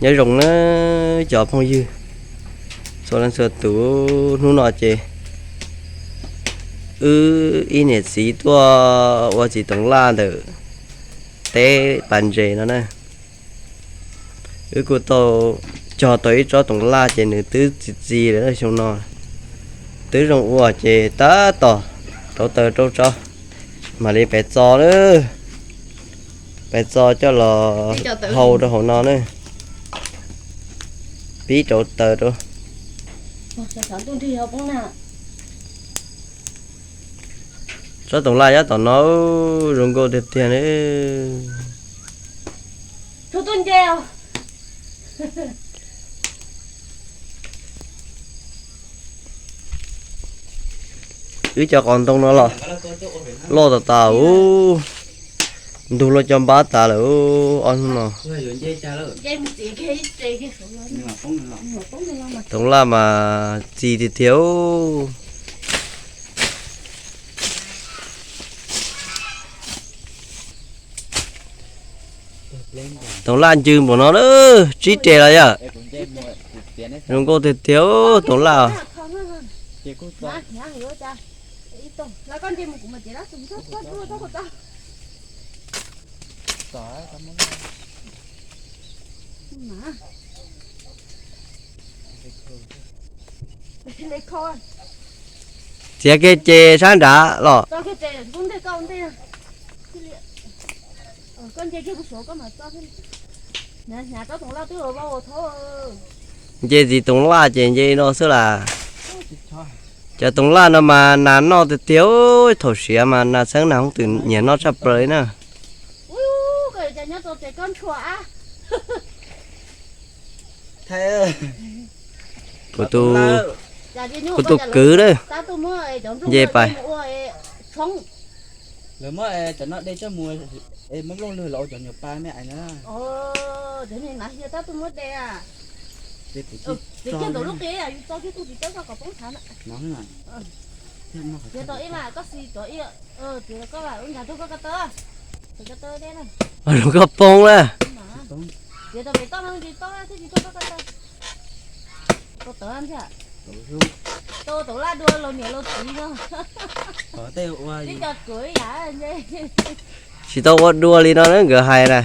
Nyob zoo na cov phooj ywg txhua leej txhua tus, hnub no ces wb ib niam txiv tuaj ua txiv toov laj ntawm teb pas ntses no na. Wb kuj tau cog tau ib tsob toov laj ces nws twb txi txiv lawm xyoo no, twb zoo ua ces tab tom rauv taws rau tso, mam li pem txo na, pem txo coj los hau rau hauv no na, pib rauv taws rau. Tsob toov laj nyob tom no zoo nkauj tiag tiag li. Wb cov qos ntoo no los loj tas tas ub, ntug loj cov npab tas lawm ob hnub no. Toov laj mas txi tiag tiag. Toov laj ncw npaum no na, tsib res los yog. Zoo nkauj tiag tiag toov laj. Txiav kiag ces sab nrad los. Nce txiv toov laj ces nce no xwb las. Cov toov laj no mas nas noj tiag tiag, thaum siav mas nas txheeb nas hoob twm nyiam noj tshaj plaws li na. Kuv tus, kuv tus kwv na, nce pais. Lawv muab cov no de coj mus, muab nplooj lwg los ua cov nyuag pa me ais na. Rau koj poob na. Tsis tau ua dua li no na, nkawd hais na.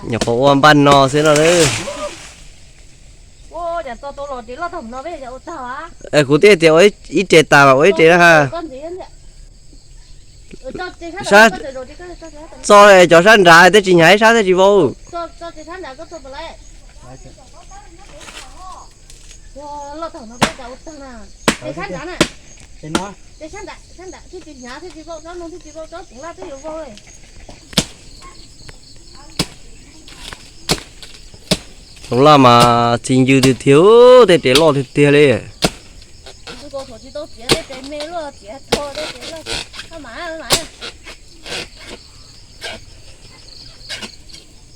Nyuam qhuav ua npaj no xwb no na. Kuv twb tias ua ib res tas mas ua ib res na ha. Txo cov sab nrad tej tsis hnyav, ib sab tej tsis vau. Toov laj mas txi ncw tiag tiag, tej res loj tiag tiag li.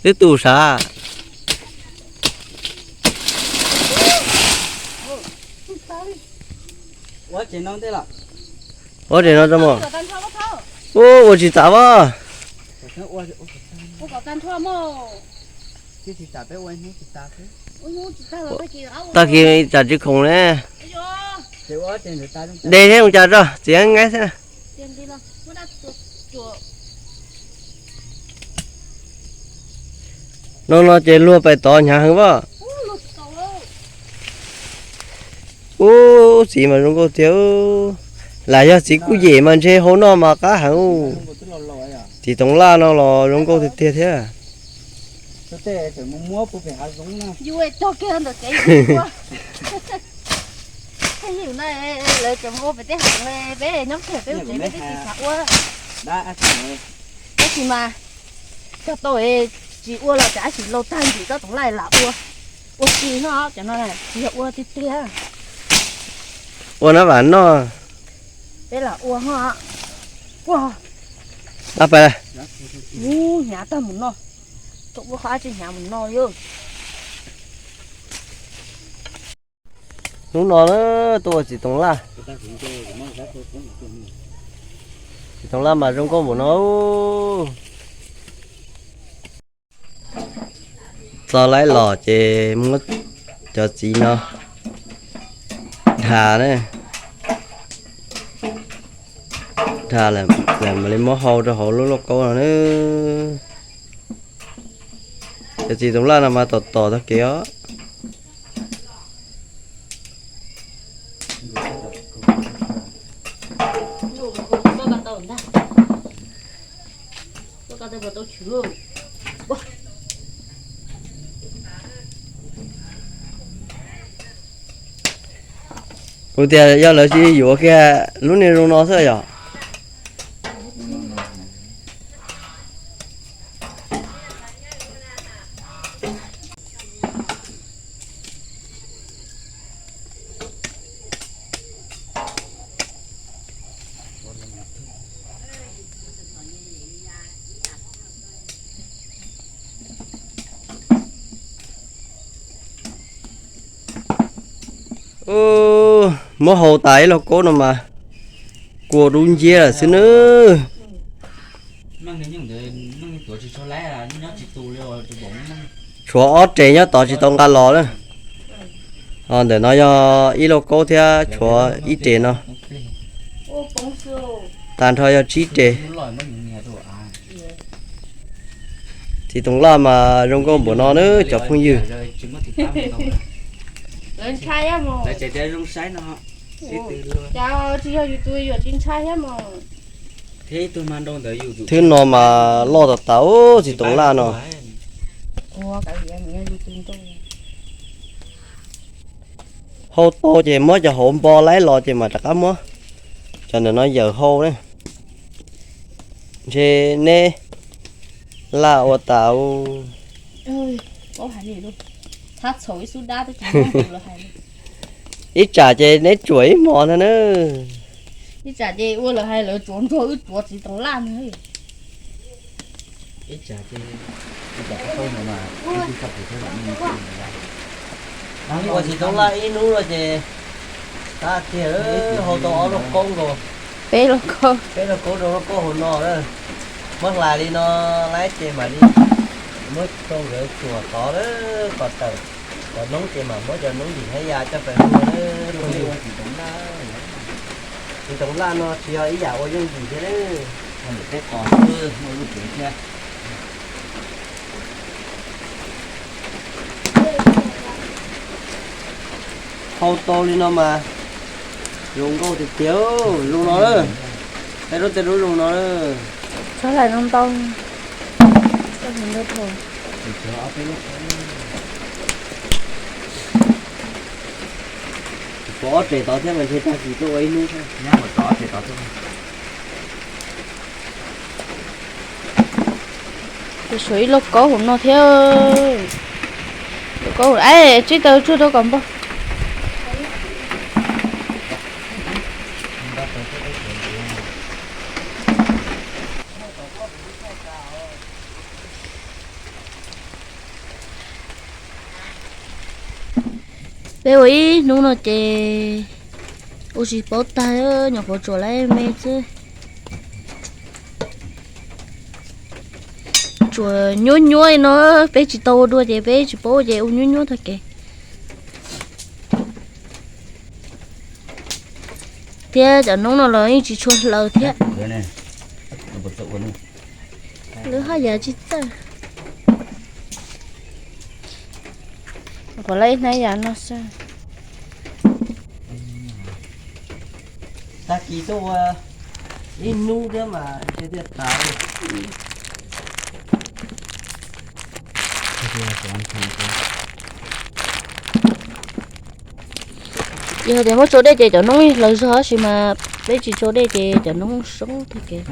Twb tu sav. Ua tsev no tso mog. Ua, ua tsis tas mas. Tag kis tsam tsis khoom ne. De thiab mus cas tso txiav nqaij xwb na. No no ces luag pais tod hnyav heev as. Ub, txiv mas zoo nkauj tiag. Lam yog txiv kuj yem mas ntshe hauv no mas qab heev. Txiv toov laj no los zoo nkauj tiag tiag thiab. Tab sis mas cog tau tsis ua los tab sis laus tag ntim tsob toov laj lam ua. Ua tsis no cov no tsis yog ua tiag tiag. Ua no vam noj. Peb lam ua ho. Ua, hnyav tag mus no. Ua qhov ab tsi hnyav mus no yog. Hnub no tuaj ua txiv toov laj. Txiv toov laj mas zoo nkauj npaum no. Txog laib los ces muab cov txiv no dhas na, dhas lawm mam li muab hau rau hauv lub lauj kaub no na. Cov txiv toov laj no mas tom tom tag kev os. Kuv tias yog lawv tsis yuav kiag lub niag zoo no xwb yom. Muab hau tas ib lauj kaub no mas kua dub nciab lawm xwb nawb. Tshuav ob res nyob tod tsis tau nqa los na. Ho ntawm no yog ib lauj kaub thiab tshuav ib res no. Tag nrho yog tsib res. Txiv toov laj mas zoo nkauj npaum no na cov phooj ywg. Thwb no mas loj tas tas txiv toov laj no. Hau tau ces muab cov hauv npo laib los ces mam rov qab muab cov ntawm no yawm hau na. Ntshe neb laj ua tas. Ib tsam ces neb tsuam ib hmo ntag na. Ib tsam ces ua lawv hais lawv tsuav nrog wb tsuav txiv toov laj na. Ua txiv toov laj ib hnub no ces tab tiag hau tau ob lauj kaub nkaus. Peb lauj kaub, peb lauj kaub rau lauj kaub hauv no na. Muab hlais li no laib ces mam li muab rau nkawd tsuam tod na, kom tawm cov noob ces mam muab cov noob ntim hab ya coj pais hu na. Txiv toov laj no tsis yog ib yam ua yooj yim thiab na. Hau tau li no mas zoo nkauj tiag tiag, zoo no na. Tej lub tej lub zoo no na. Txhob hlais no ntau. Tshuav ob res tod thiab mas ntshe tag kis tuaj ua ib hnub. Ces tshuav ib lauj kaub hauv no thiab. Lauj kaub, tsib taw tsuag rau kom npog. Peb ua ib hnub no ces ua tsis paub tag, nyuam qhuav tsuam lawm me xwb. Tsuam nyuab nyuab no, peb tsis tau ua dua ces peb tsis paub ces ua nyuab nyuab tag kev. Thiab cov noob no los yeej tsis tshua hlaws thiab. Lub haj yam tsis txawj. Kuv lawv ib hnab yam no xwb. Tag kis tuaj ua ib hnub thiab mas ntshe thiaj tas. Yog tias muab tso dej ces cov noob hlaws zog, tab sis mas peb tsis tso dej ces cov noob soob tag kev.